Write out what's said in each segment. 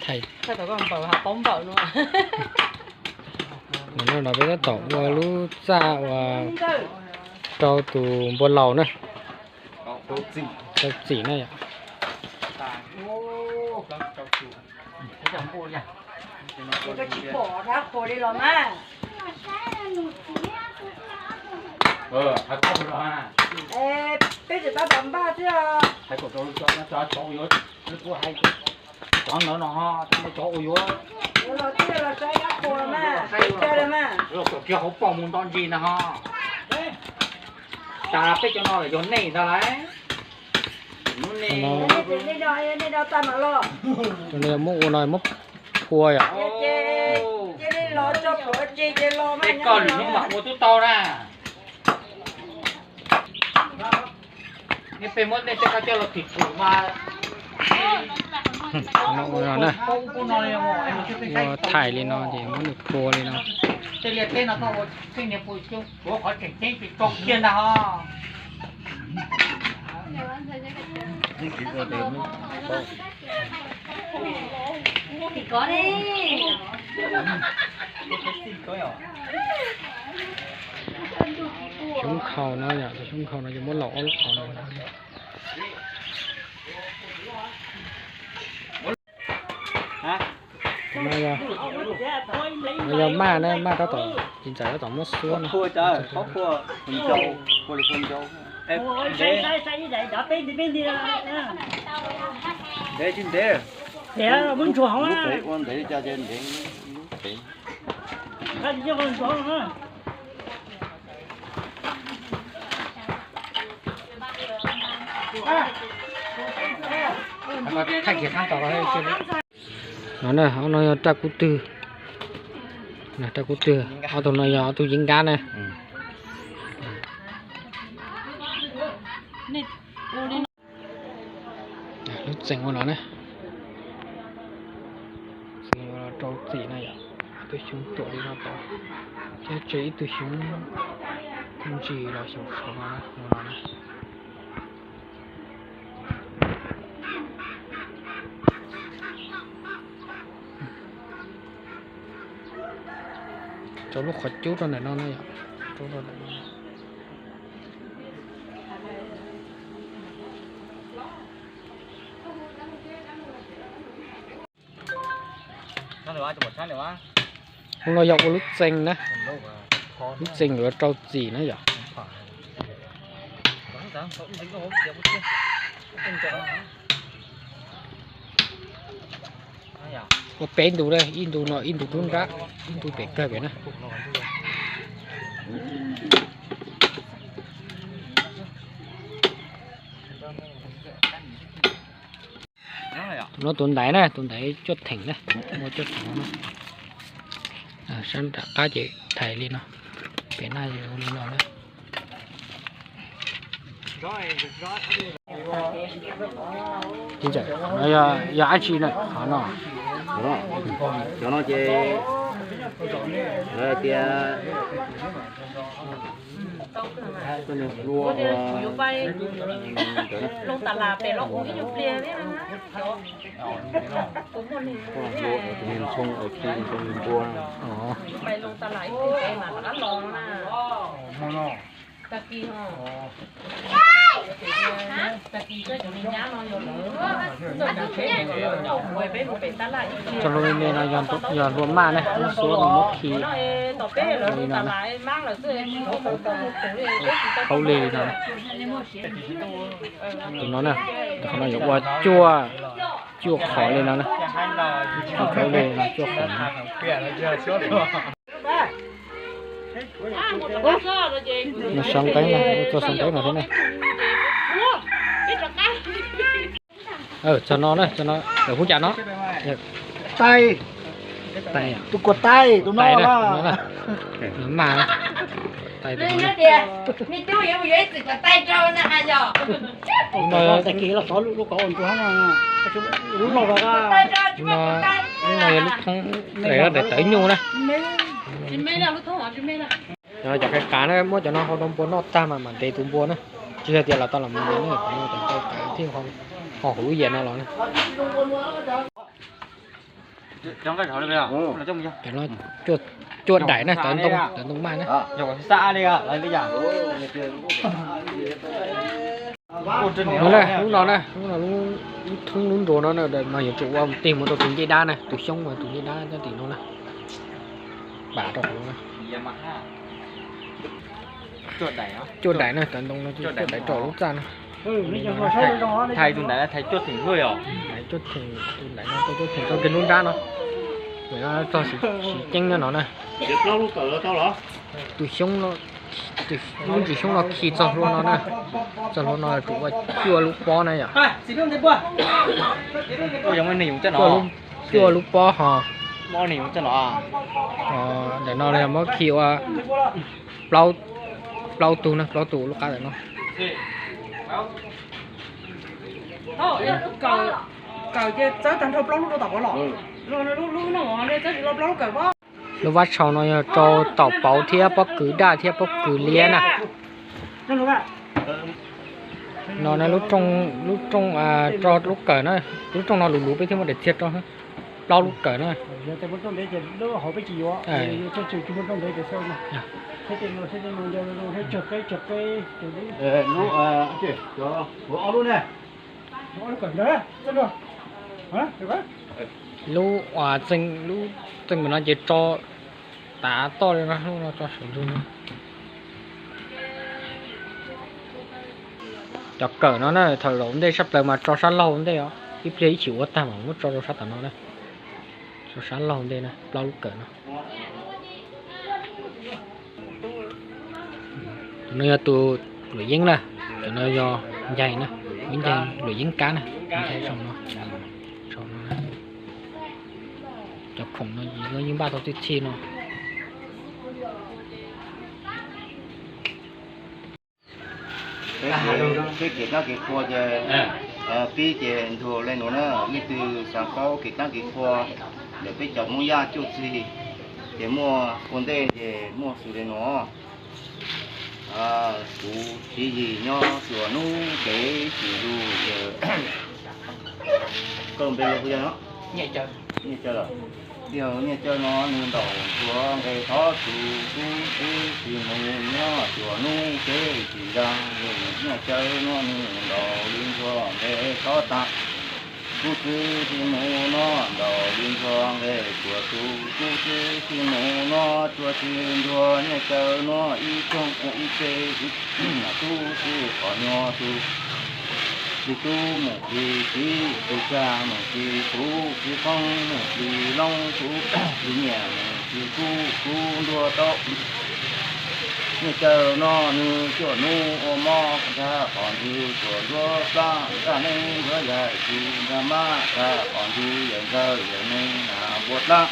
Thaij. Ntawm no peb tab tom ua lub txaj uas rau tus npua laus na, rau txim na yom. Koj tsis pom dab qhuas li los mas. Peb tsis tab tom npaj xwb os. Cov ntawd no, cov uas yuav, yuav los twb los saib dab qhuas mas, saib kiag hauv paus mus nto ntsis na ho. Tas peb cov no lawm yog nej ntag lauj. Nej, nej, nej, nej tag mam los. Muab ua no muab phua yom. Ces, ces nej los tso plhuav tsev ces los mas. Peb koj lwm hnub mam ua tub tau na. Nej peb muab nej tej qab coj los thim thum mas. Ua no na, ua thaij li no ces muab nws phua li no. Tej liaj teb no koj ua tej niag puas xyoo, ua qhov tseem ceeb ces tso kiag ntag ho. Xyoob khau no yom, tus xyoob khau no ces muab laus ob lub qhov no. No yog maj na, maj tab tom, txiv ntxawm tab tom muab xuab no. Ntev tsis ntev. Ntev, lub pem ua ntev li cas ces ntev lub pem. No na, ob no yog raj kub twg, raj kub twg, ob tug no yog ob tug yeeb nkab na. Lub txeem ua no na, txeem ua rau txim na yom. Tus xyoob tuam li no tod, thiab tseg ib tug xyoob ntsis los xyoo sov no ua no na. Rau lub qhov cub rau ntawm no na yom, rau rau ntawm no. Hnub no yog ua lub txeem na, lub txeem yuav rau txim na yom. Ua peb ntu na, ib ntu no ib ntu lub nrab, ib ntu pem kawg pem na. Tus no tus ntaiv na, tus ntaiv cuaj theem na, muaj cuaj theem na. Sab nram qab ces thaiv li no, pem na li no na. Yog dab tsi na qhov no? Cov no ces lawv tias hlua, hlua tus niag ntxhoo au txiv ntxhoo npua. Cov hlua me me no yog hlua maj na, muab xuab no muab khi li no na. Khaub lig li no. Tus no na, qhov no yuav ua cuaj, cuaj qhov li no na. Khaub lig no cuaj qhov. No sau nqeeb na, ua txuag sau nqeeb no thiab na. Txog no na, txog no lawm hub cas no. Tais, tais, tus kuas tais, tus no na, maj na. Tais tus no. Lub no, lub no yog lub thoob daim tawv nyuj na. Cov qe qav na, muab cov no hau rau npua noj tag mas mam ntes tus npua na. Tsis yog tias los tau los mus ntes na, cov no cov qe qav thiaj hau. Ho huv yam no los na. Cov no cuaj daim na, tawv ntoo, tawv ntoo maj na. No na, lub no na, lub thoob lub nruas no na, mas yuav tsum ua tig mus rau tus ncej dab na, tus xyoob mas tus ncej dab nyob tim no na. Pam rau hauv no. Cuaj daim na, tawv ntoo no cuaj daim rau lub txaj na. Thais tus ntawd, thais cuaj theem, tus ntawd no cuaj theem rau kiag lub nrab no. Txog siv ceeb nyob no na. Tus xyoob, lub ntsis xyoob no khi txog hlua no na. Txog hlua no tsum ua cuaj lub pob na yom. Cuaj lub pob ho. Ntawm no yog muab khi ua plaub tug na, plaub tug lub qab ntawm no. Lub vab tshau no yog rau taum pauv thiab pob kws daj thiab pob kws liab na. No na lub rooj, lub rooj, lub kawm na, lub rooj no luv luv peb thiaj muab daim txiag rau. Plaub lub kawm na. Lub txee, lub txee no ces tso tav toj li no, lub no tso saum ntsug no. Cov kawm no na, thaum zaum ntej sab plaws mas tso sab laug ntej os, ib pliag ib chim ua tag mas muab tso rau sab tom no na. Tso sab laug ntej na, plaub lub kawm no. Tus no yog tus luam yeeb na, tus no yog ncaig na, ib ncaig luam yeeb kab na, ncaig saum no, saum no. Cov khoom no yeej npaj tau txhij txhij no. Peb kev dab kev qhua ces pib ces ntuag le nuav na, leej twg xav paub kev dab kev qhua ntawm peb cov Moob Yaj cuaj txig ces muaj ua ntej ces muaj xws le nuav. Kuv Siv Yis nyob Tsuas Nub kev tsis lug, koj npe los puas yog? Nyiaj Cawv. Nyiaj Cawv no nwg ntaus ntsuav nqe thov txug kub txwb Xis Mus nyob Tsuas Nub kev tsis dag. Nyiaj Cawv no nwg ntaus li ntsuag nqe thov tag kub txwb Xis Mus no ntaus li ntsuag nqe tsuas txug kub txwb Xis Mus no tsuas tsis ntsuag. Nyiaj Cawv no ib rooj ua ib tse tub txwb qhov nyuag tug. Plig tub mus plig kiv, plig tsag mus plig tub, plig qoob mus plig loob, tub plig nyiaj mus plig kub, kub ntuag tau. Nyiaj Cawv no nwg cuaj nub ua mob, nrag qhov ntswg tsuas ntsuab plab, nrag neeb ntsuab yaig tsis nrag mab, nrag qhov ntswg yawm ntxawg yawm neeg na npua dlab.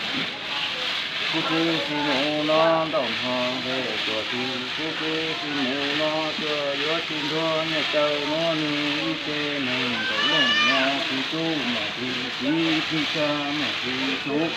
Kub txwb Xis Mus no ntaus ntsuag nqe tsuas txug, kub txwb Xis Mus no tsuas yuav tsis ntsuag. Nyiaj Cawv no nwg ib tse neeg nkaus leej no, plig tub mus plig kiv, plig tsag mus plig tub,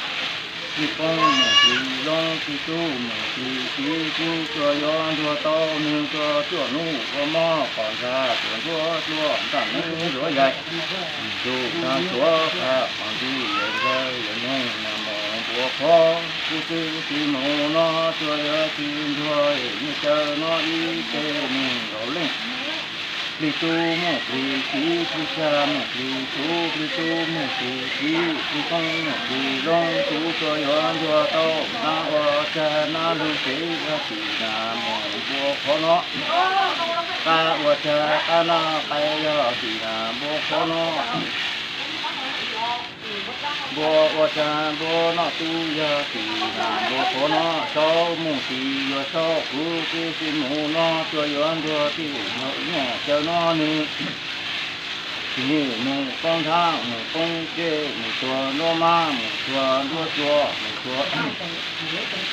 plig qoob mus plig loob, plig tub mus plig kiv, kub tsuas yuav ntsuag tau. Nwg tsuas cuaj nub ua mob, qhov ntsag tsuas ntsuab dlua, nrag neeb ntsuab yaig tsis nrag mab, nrag qhov ntswg yawm ntxawg yawm neeg na moog npua qhov. Kub txwb Xis Mus no tsuas yuav tsis ntsuag. Nyiaj Cawv no ib tse neeg nkaus leej, plig tub mus plig kiv, plig tsag mus plig tub, plig tub mus plig kiv, plig qoob mus plig loob, kub tsuas yuav ntsuag tau. Nab ua tsag nab lug kev yog tim na moog npua qhov no. Qab ua tsag qab noj qaib yog tim na npua qhov no. Npua ua tsag npua noj tub yog tim na npua qhov no. Saub mus tim yuav saub, kub txwb Xis Mus no tsuas yuav ntsuag tim. Nyiaj Cawv no nwg tsis nwj mus poob nthab, mus poob ceg, mus txuag nruab mab, mus txuag nruab tsua, mus txuag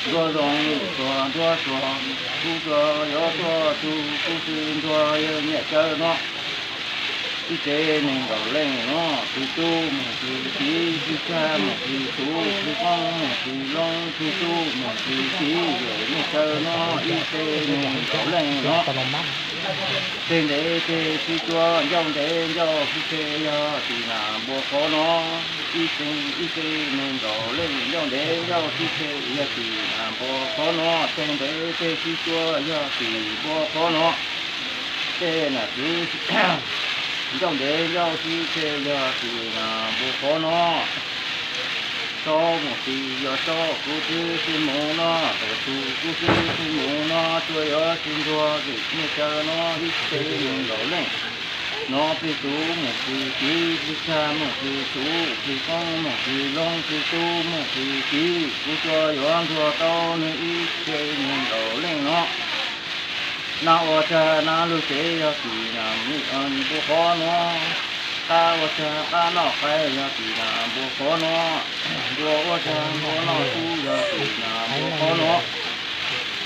nruab zoo, mus txuag nruab tsuag, kub tsuas yuav tuaj txug. Kub txwb ntsuag yog Nyiaj Cawv no ib tse neeg nkaus leej no, plig tub mus plig kiv, plig tsag mus plig tub, plig qoob mus plig loob, plig tub mus plig kiv. Yog Nyiaj Cawv no ib tse neeg nkaus leej no, Teg ntev teg sib cuab, ncauj ntev ncauj sib tseg yog tim nas npua qhov no. Ib teg ib teg nees nkaum leej, ncauj ntev ncauj sib tseg yog tim nas npua qhov no. Teg ntev teg sib cuab yog tim npua qhov no. Tej nam txiv ncauj ntev ncauj sib tseg yog tim nas npua qhov no. Saub mus tsis yog saub, kuv twb sib mus no, tus tug kuv twb sib mus no, tsuas yuav tsis ntuag vim nyiaj tsaw no ib teg nees nkaum leej. No plig tuv mus plig kiv, plig tsag mus plig txhuv, plig qoob mus plig loo, plig tub mus plig kiv, kuv tsuas yuav ntuag tau nws ib teg nees nkaum leej no. Nab ua tsag nab lug tsev yog tim nas npua qhov no. Qab ua tsag qab noj qaib yog tim nas npua qhov no. Npua ua tsag npua noj tub yog tim nas npua qhov no.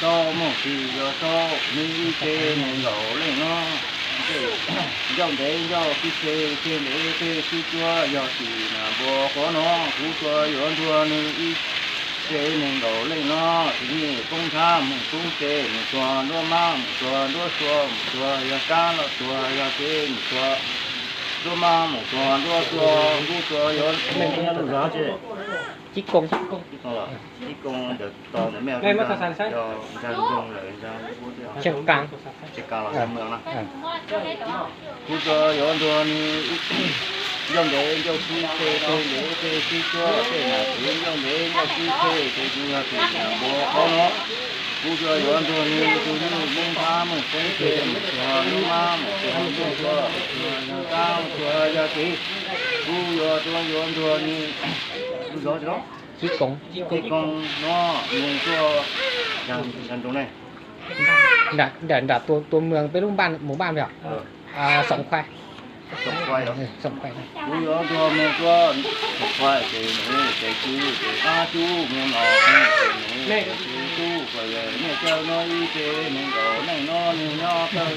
Saub mus tsis yog saub, nws ib teg nees nkaum leej no. Ncauj ntev ncauj sib tseg, teg ntev teg sib cuab yog tim nas npua qhov no. Kuv tsuas yuav ntuag nws ib teg nees nkaum leej no. Tus nyuj poob nthab mus poob tes, mus txog nruab mab mus txog nruab sua, mus txog yog kab los txog yog kev, mus txog nruab mab mus txog nruab sua, kuv tsuas yuav ntuag nws ib teg nees nkaum leej no. Ib koos ntawm tos ntawm mej yog ntag zoo lawm ntag. Kuv tsuas yuav ntuag nws ncauj ntev ncauj sib tseg, teg ntev teg sib cuab, tej nam txiv ncauj ntev ncauj sib tseg, ces kuv yog tim nas npua qhov no. Kuv tsuas yuav ntuag nws tus nyuj poob nthab mus poob tes, mus txog nruab mab mus txog nruab sua, mus txog yog kab mus txog yog kev, kuv yuav tsuas yuav ntuag nws. Ib koos no mus tuaj nram, nram tus mws peb lub npaj mus npaj yog Xoom Khuai. Kuv yuav ntuag mus tuaj Xoom Khuai ces nws ces kuv ces qab cub mus no, ces nws ces kuv tub kuv yawg nyiaj tsaw no ib teg nees nkaum leej no nws nyob tawg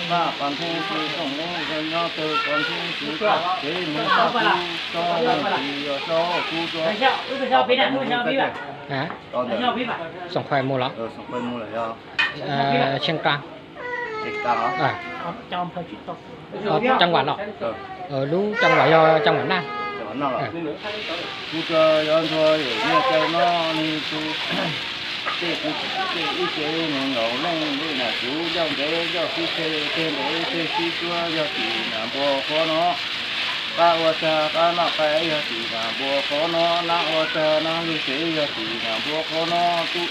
paj pas ntheb xwb, tooj neb nyob tawg pas ntheb xwb, kev mus txog kuv tau mus tsis yog saub, kuv tsuas Xoom Khuai mus los Tsiaj Nqa. Cang Vam los, lub Cang Vam yog Cang Vam Naj. Kuv tsuas yuav ntuag yawm nyiaj tsaw no nws tus, tej kuv, tej ib teg nees nkaum leej, tej nam kuv ncauj ntev ncauj sib tseg, teg ntev teg sib cuab yog tim nas npua qhov no. Qab ua tsag qab noj qaib yog tim nas npua qhov no, nab ua tsag nab lug tsev yog tim nas npua qhov no, tub,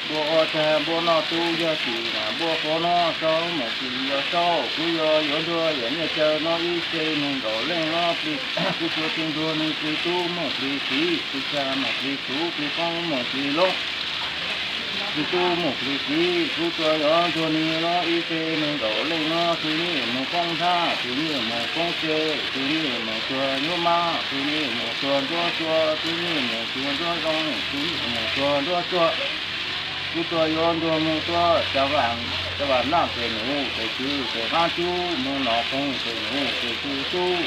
npua ua tsag npua noj tub yog tim nas npua qhov no, saub mus tsis yog saub, kuv yuav yuav ntuag yawm nyiaj tsaw no ib teg nees nkaum leej no, kuv tsuas tsis ntuag nws plig tub mus plig kiv, plig tsag mus plig txhuv, plig qoob mus plig loob, plig tub mus plig kiv, kuv tsuas yuav ntuag nws no ib teg nees nkaum leej no, tus nyuj mus poob nthab, tus nyuj mus poob tes, tus nyuj mus tuag nruab mab, tus nyuj mus tuag nruab sua, tus nyuj mus tuag nruab zoo, tus nyuj mus tuag nruab sua. Kuv tsuas yuav ntuag mus tuaj Cam Vam, Cam Vam Naj tes num tes tsw tes qab cub mus nom qoog tes num tes tsw tub.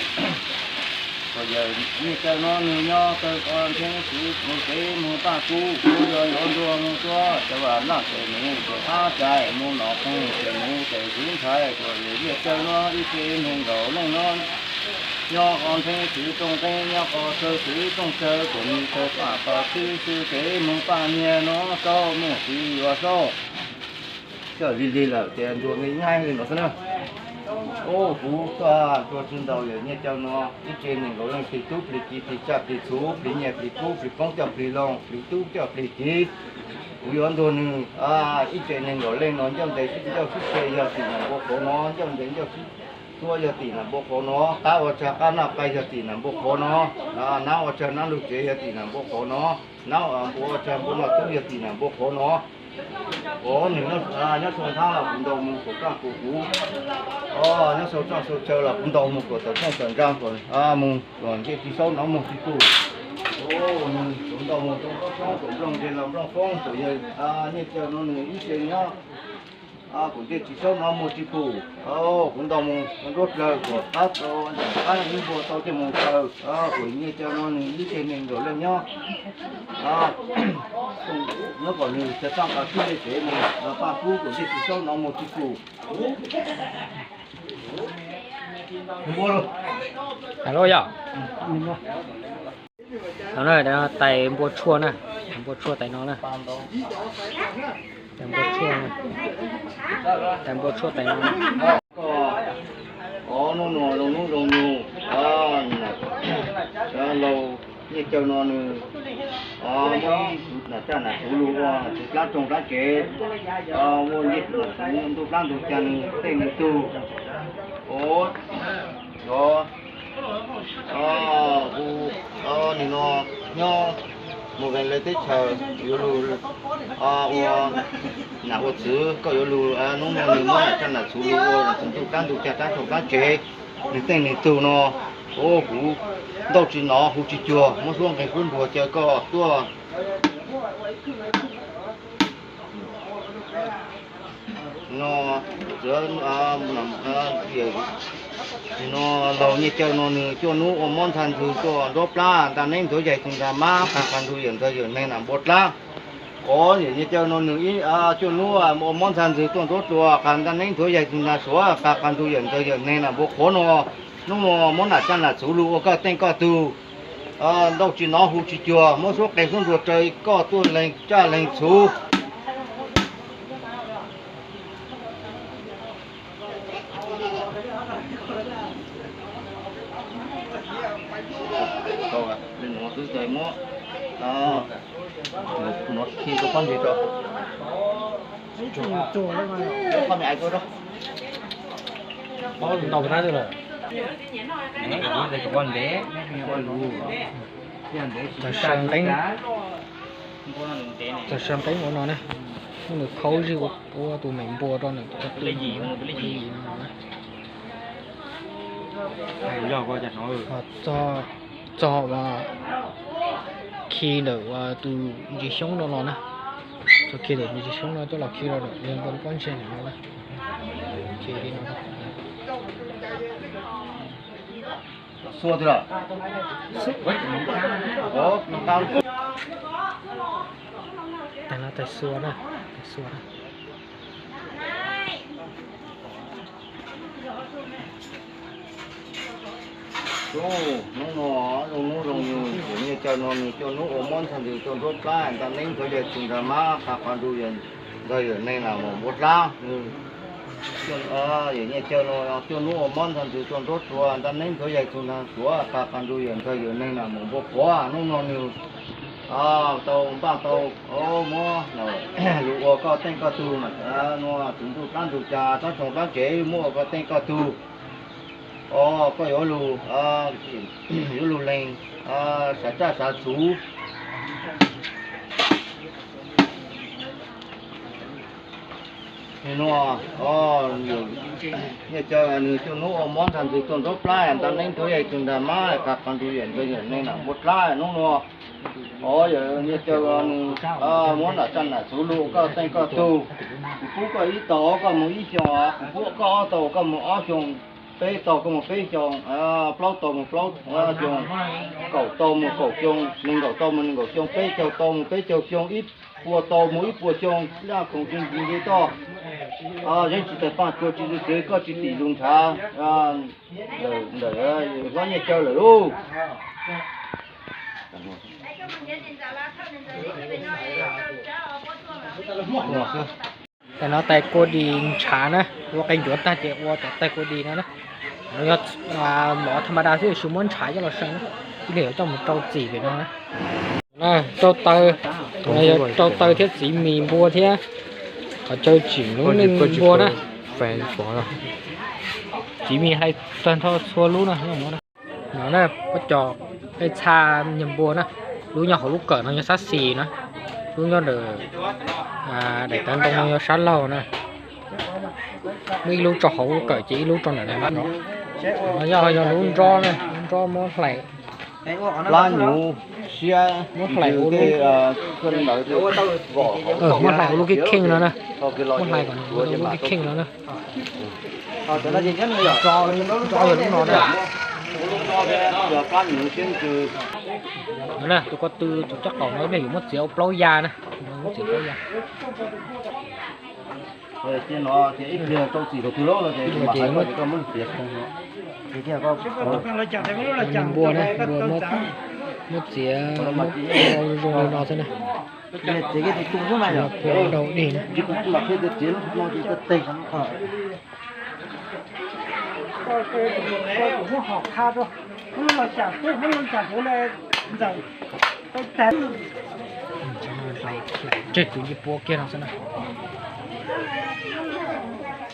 Kuv yawg nyiaj tsaw no nws nyob tawg pas ntheb xwb, mus kev mus paj kub, kuv yuav yuav ntuag mus tuaj Cam Vam Naj tes num tes qab cais mus nom qoog tes num tes tsw ntxhais. Kuv yawg nyiaj tsaw no ib teg nees nkaum leej no nyob qhov ntheb xwb tooj nqeb, nyob qhov tsawg xwb tooj tsawg, kuv nim tawg paj pas txwb xwb kev mus paj niag no saub mus tsis yuav saub. Coj lig lig lawm ces ntuag nqi nyaib li no xwb na. Kuv tuaj tuaj tsis ntau yawm nyiaj tsaw no ib teg nees nkaum leej, plig tub plig kiv plig tsaj plig txhuv plig nyiaj plig kub plig poob coj plig loo plig tub coj plig kiv. Kuv yuav ntuag nws ib teg nees nkaum leej no, ncauj ntev sib ncauj sib tseg yog tim nas npua qhov no, ncauj ntev ncauj sib cuab yog tim nas npua qhov no, qab ua tsag qab noj qaib yog tim nas npua qhov no, nab ua tsag nab lug tsev yog tim nas npua qhov no, nab npua ua tsag npua noj tub yog tim nas npua qhov no. Ov, nws nyob sua nthab los kuv ntaus mus kom kaj kuv kuv. Ov, nyob sau txoj sau chaw los kuv ntaus mus kom tawm txooj tawm ntsa kom mus kom ncej tsis saub nov muag tsis tu. Ov, nws kuv ntaus mus rau nplooj foob kom nplooj nce los nplooj foob kom yawg nyiaj tsaw no nws ib teg nyob Kuv ncej tsis saub no muag tsis pum, kuv ntaus mus nruab dlawg kom qab tau, qab ib npua tau tej mus taw. Kuv ncej caw no nws ib teg neeg nkaum leej nyob, nyob kom nws txawj txaj qas tib li tev mus, paj kub kuv ncej tsis saub no muag tsis pum. Tais npua tshuaj na, npua tshuaj tais no na, tais npua tshuaj, tais npua tshuaj tais no. Hnub no zoo hnub zoo nyoog, laug ncej caw no nws muab ib nam raj nam txhuv lug ua nam txhuv plab roog plab tsev, muaj ncej nam txhuv ntuj plab ntug ca nws tej nws tug. Ov, hu, nim no nyob mus vees le teb chaws yuav lug ua nam ua txwv, koj yuav lug, hnub no nws muab nam raj nam txhuv lug ua nam txhuv ntuj plab ntug ca plab roog plab tsev, nws tej nws tug no, kuv ntaus tsis nov hu tsis cuag, muab suab nqe suab nruas caw koj tuaj. No, no laug ncej caw no nws cuaj hnub ua mob ntxhag ntxwg tuaj nruab plab, ntaj neeb nthuav yaig tug ntag mab, qas qas ntug yawm ntxawg yawm neeg nam npua dlaab. Ov, yawm ncej caw no nws ib cuaj hnub ua mob ntxhag ntxwg tuaj nruab dlua, qas ntaj neeb nthuav yaig tug ntag suav, qas qas ntug yawm ntxawg yawm neeg nam npua qhuav no. Hnub no muab nam raj nam txhuv lug ua koj teej koj tug, ntaus tsis nov hu tsis cuag, muab suab qe suab nruas raws koj tuaj leeg raj leeg txhuv. Li no xwb ces muab, no khi rau pob ntseg rau. Ntaus tab lawm. Tag saw nqeeb, tag saw nqeeb ua no na, muab nws khaub zig ua tus me npua rau nws tus koj twj no na. Txog, txog uas khi ntawm uas tus ntsis xyoob no los na, txog khi ntawm tus ntsis xyoob no coj los khi rau ntawm npua lub pob ntseg no na. Khi li no. Xua twg lawm? Tais no tais xua na, tais xua na. Hnub no zoo hnub zoo nyoog, yawm ncej caw no nws cuaj hnub ua mob ntxhag ntxwg tuaj nruab plab, ntaj neeb nthuav yaig tug ntag mab, qas qas ntug yawm ntxawg yawm neeg nam npua dlaab. Yawm ncej caw no cuaj hnub ua mob ntxhag ntxwg tuaj nruab dlua, ntaj neeb nthuav yaig tug ntag suav, qas qas ntug yawm ntxawg yawm neeg nam npua qhuav. Hnub no nws tau npaj tau muab lug ua koj teej koj tug, no txhuv ntuj plab ntug ca, plab roog plab tsev muab ua koj teej koj tug. Os, koj yuav lug, yuav lug leeg, sav raj sav txhuv. Nim no, ncej caw nws cuaj hnub ua mob ntxhag ntxwg tuaj nruab plab, ntaj neeb nthuav yaig tug ntag mab, qas qas ntug yawm ntxawg yawm neeg nam npua dlaab. Hnub no, os, yawm ncej caw nws muab nam raj nam txhuv lug koj teej koj tug. Kuv pub koj ib tog koj moog ib xyoos, kuv pub koj ob tog koj moog ob xyoos, peb tog koj moog peb xyoos, plaub tog moog plaub xyoos, kaum tog moog kaum xyoo, nees nkaum tog moog nees nkaum xyoo, peb caug tog moog peb caug xyoo, ib puas tog moog ib puas xyoo, laj khoom tseem tsis nce toj. Yeeb tsis tawg paaj tsua tsis txwv, koj tsis tim lug nrhav ntawm hlob ncej caw lawm lauj. Tais no tais kua dis ntshav na, ua qe ncuav tag ces ua cov tais kua dis no na. Nov yog mov tha ma da xwb, tsis muab ntshav coj los saw na, ib leeg yuav coj mus rau txim pem no na. Rau taw, rau taw thiab txiv mis npua thiab qhov chaw tsim noob neej npua na. Txiv mis hlais tag nrho txhua lub na. No na, pob cov peb txha nyuag npua na, lub nyob hauv lub kawm no yog sab xis na, lub nyob ntawm daim tawv ntoo no yog sab laug na. Muaj ib lub rau hauv lub kawm ces ib lub rau ntawm no. No yog, yog lub nrob na, lub nrob muab hlais. Plab nyuv, Muab hlais ua lub, muab hlais ua lub kheej kheej no na. Muab hlais kom ua lub kheej kheej no na. Tso yog lub no na. No na, tus ko tw tus caj qaum no nej yuav muab txiav ua plaub ya na. Muab txiav plaub ya. Npua na, npua muab txiav zoo li no xwb na. Npua daug dig na. Tseg tus ncej puab kiag no xwb na. Tseg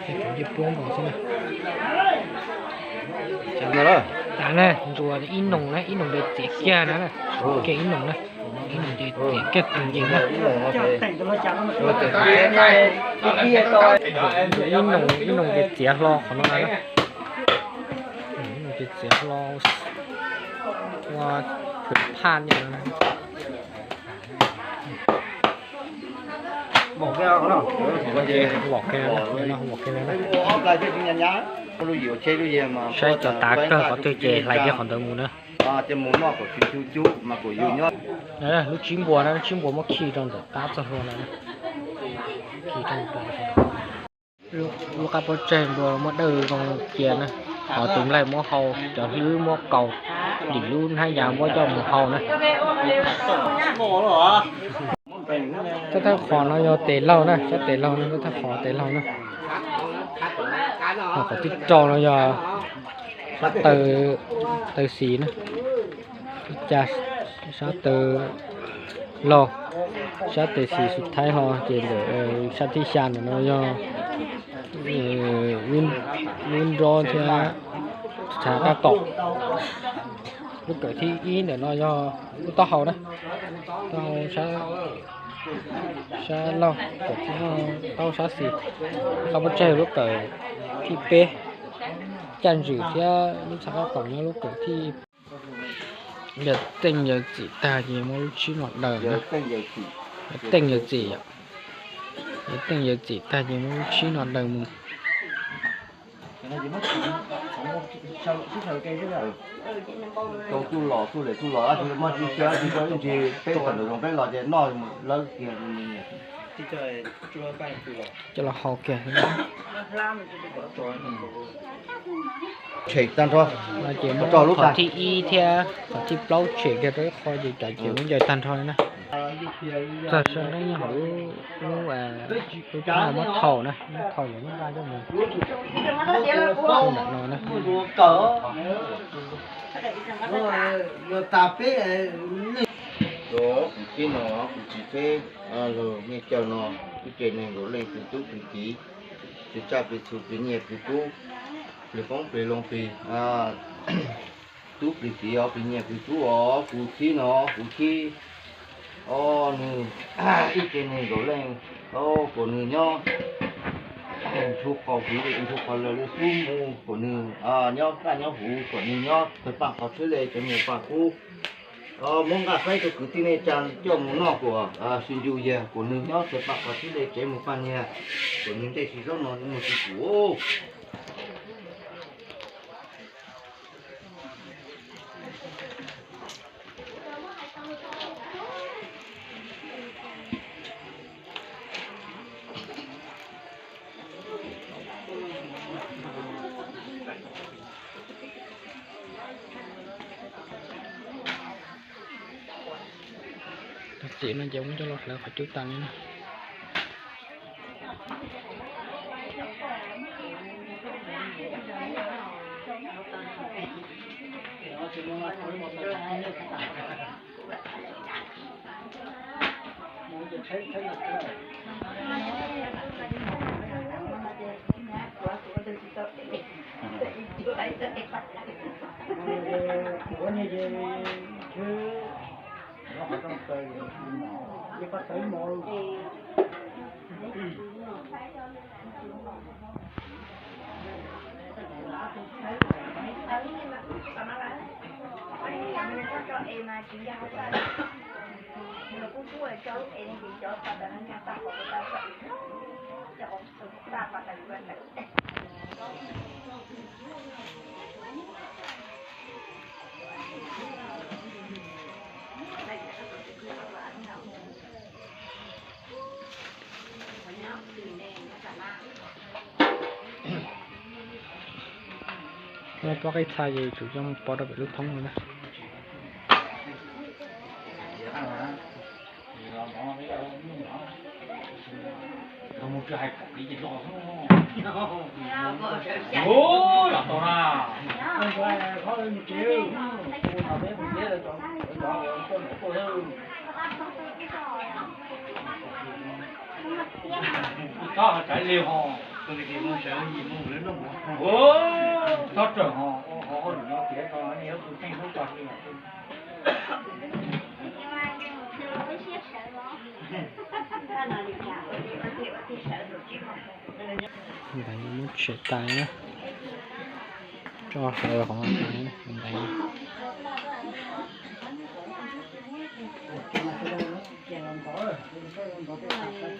tus ncej puab nkaus xwb na. Tas na, ntsuas ib noog na, ib noog ces txiav kiag na, kiag ib noog na, ib noog ces txiav kiag tus ncej na. Ib noog, ib noog ces txiav hlo qhov no na. Ib noog ces txiav hlo ua phwm phaj li no. Saib cov tav kawg qhov twg ces hlais kiag qhov ntawd mus na. Lub tsib npua na, lub tsib npua muab khi rau ntawm qab txoj hlua no. Lub qab pob tseg npua muab dawj zoo cia na, ho tus nplaig muab hau, cov hlwb muab kaus, dim lub hnab ya muab coj mus hau na. Sab thawj qhov no yog tes laug na, sab tes laug no, sab thawj qhov tes laug na. Ho qhov thib rau no yog sab taw, taw xis na. Ib ca sab taw laug, sab taw xis xub thaib ho ces ntawm sab thib xya ntawm no yog lub nrob thiab txhav qab kaum. Lub kawm thib ib ntawm no yog lub taub hau na, taub hau sab laug, kawm thib taub hau sab xis. Qab pob tseg lub kawm thib peb, caj ntswm thiab lub txhav qab kaum nyob lub kawm thib. Yog teej yawm txim tag ces muab lub tsib no daws na. Yog teej yawm txim yom. Yog teej yawm txim tag ces muab lub tsib no daws mus. Rau tub los tub le tub los dab tsi muaj tsis tsis tsis peb tawm ntawm zoov peb los ces noj lawv kiag. Coj los hau kiag. Tshem tag nrho. Ces muab qhov thib ib thiab qhov thib plaub tshem kiag rau ib qho ces cov ces muab ncaws tag nrho li na. Txog sawv nyob hauv lub, lub, lub tshooj muab thaum na, muab thaum yuav muab nqa coj mus. Ntawm no na. Rau kuv tib no kuv tsis teb los nej caw no, ib ce neeg nkaus leej plig tub plig kiv, plig tsaj plig txhu plig nyiaj plig kub, plig qoob plig loo plig tub plig kiv os, plig nyiaj plig kub os, kuv tib no kuv tib o, nws ib ce neeg nkaus leej, kom nws nyob ntsug qau huv ntsug qau laws li xub mus, kom nws nyob kaj nyob huv, kom nws nyob tawg paj qhov tsheb le cov niag paj kub. Muab nqaj saib rau kwv tij neej tsa coj mus noj kom sib ncu yag, kom nws nyob tawg paj qhov tsheb le tsev mus paj niag, kom nws ncej tsis zaub no mus tsis pum. Txiv no ces muab coj los hlawv qhov cub tas li na. Pob qib txha ces tsum coj mus pov rau pem lub thoob no na. Txhob hais tsam li ho, txhob rawm ho, ho hauj lwm no tiav tso, nej yuav tus kheej hlub tso li. Ntaiv muab tshem tas na, tso hlawv qhov ntaiv. Muab tshem tas li na, hlawv tas li na.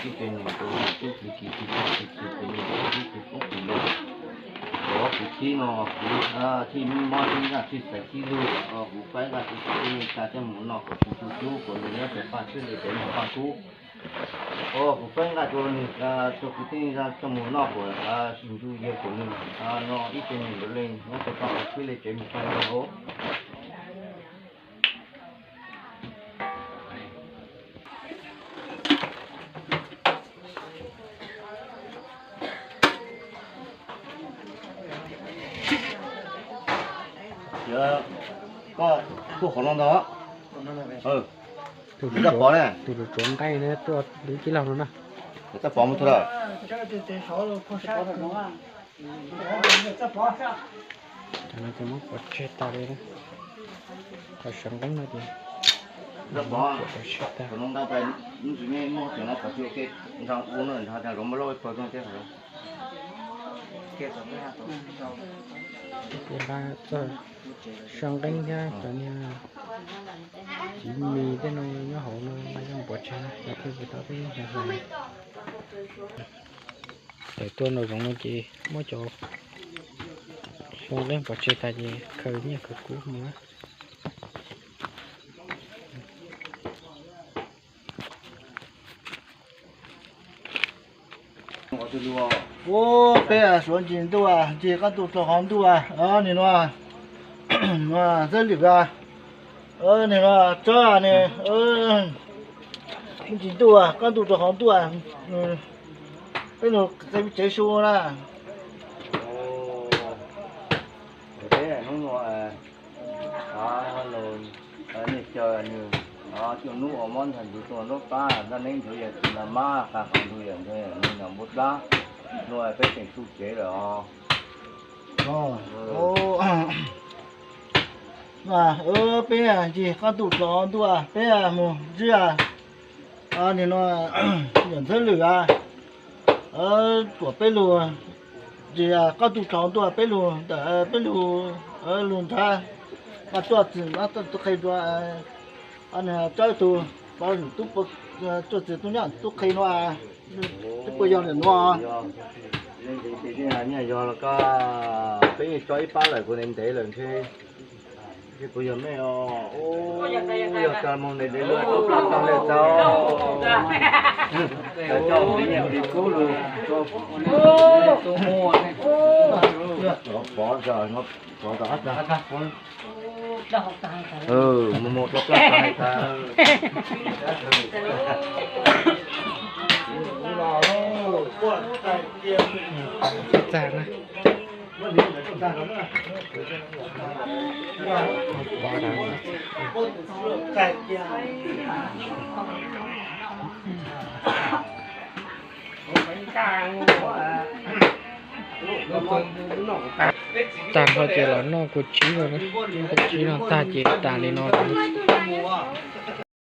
Ib ce niam tus tub kwv tsis tsis tub kwv tsis tsis tub kwv tub kwv tub kwv lawm. Cov kwv tij no kuv thiaj mob thiab nqaj thiab xaiv tib lug, kuv faib nqaj rau kwv tij neej tsa coj mus noj kom sib hlub hlub kom nws nyob pem paj siab li pem noj paj kub. Kuv faib nqaj rau nws, rau kwv tij neej tsa coj mus noj kom sib hlub yawg kom nws no ib ce niam tus leej nyob pem paj siab li pem noj paj kub. Koj tuaj qhov no ntag. Tus tsuav nqaij no tuaj li tij laug no na. Txawj pov mus tug lawm. Cov no ces muab pov tseg tas li na. Cov sawv nqeeb no ces muab pov tseg tas. Ces nqa txog sau nqeeb thiab cov niag txiv mis tej no nyob hauv no nqa coj pov tseg na, cov thiaj tsis tau peb ib xyoo hlais. Tawm tuaj nraum zoov no ces muab cov sau nqeeb pov tseg tas ces khaws nyiaj khaws kub mus na. Ub, peb suav ntsis ntuj, ntsis qab ntuj rau qhov ntuj, nim no Ntxawg Lwm, nim no Tsab ne, ntsis ntuj qab ntuj rau qhov ntuj, peb nug tsev su na. Hnub no nej caw nws cuaj nub ua mob ntag, ntuj tuaj nruab qab, ntab neeb nchuav yawm txiv na mab qab qhov ntuj yawm nthe nws nram npua dab, nua peb tseem su cev lawm os. Peb ncig qab ntuj rau ntuj, peb mus ntsib nim no yawm Ntxawg Lwm, tuam peb lug, ntsis qab ntuj rau ntuj peb lug ntawm peb lug, lug nrhav, mas tuaj txim tub qhe dua, Tsab tug pov, tuaj txim tub nyab tub qhe no, twb puas yog lawm no. Yog los koj, peb yeej tso ib pab lawm kuv ntev ntev lawm ntshe. Ntshe puas yog mej os, yog tso mus ntev ntev lawm tau li tau. Coj nyiaj kub lug, pov tso, pov tso. Mus mus rau plab tas tas. Tag na. Tag nrho ces los noj kua tsib no, noj kua tsib no tag ces tas li no lawm.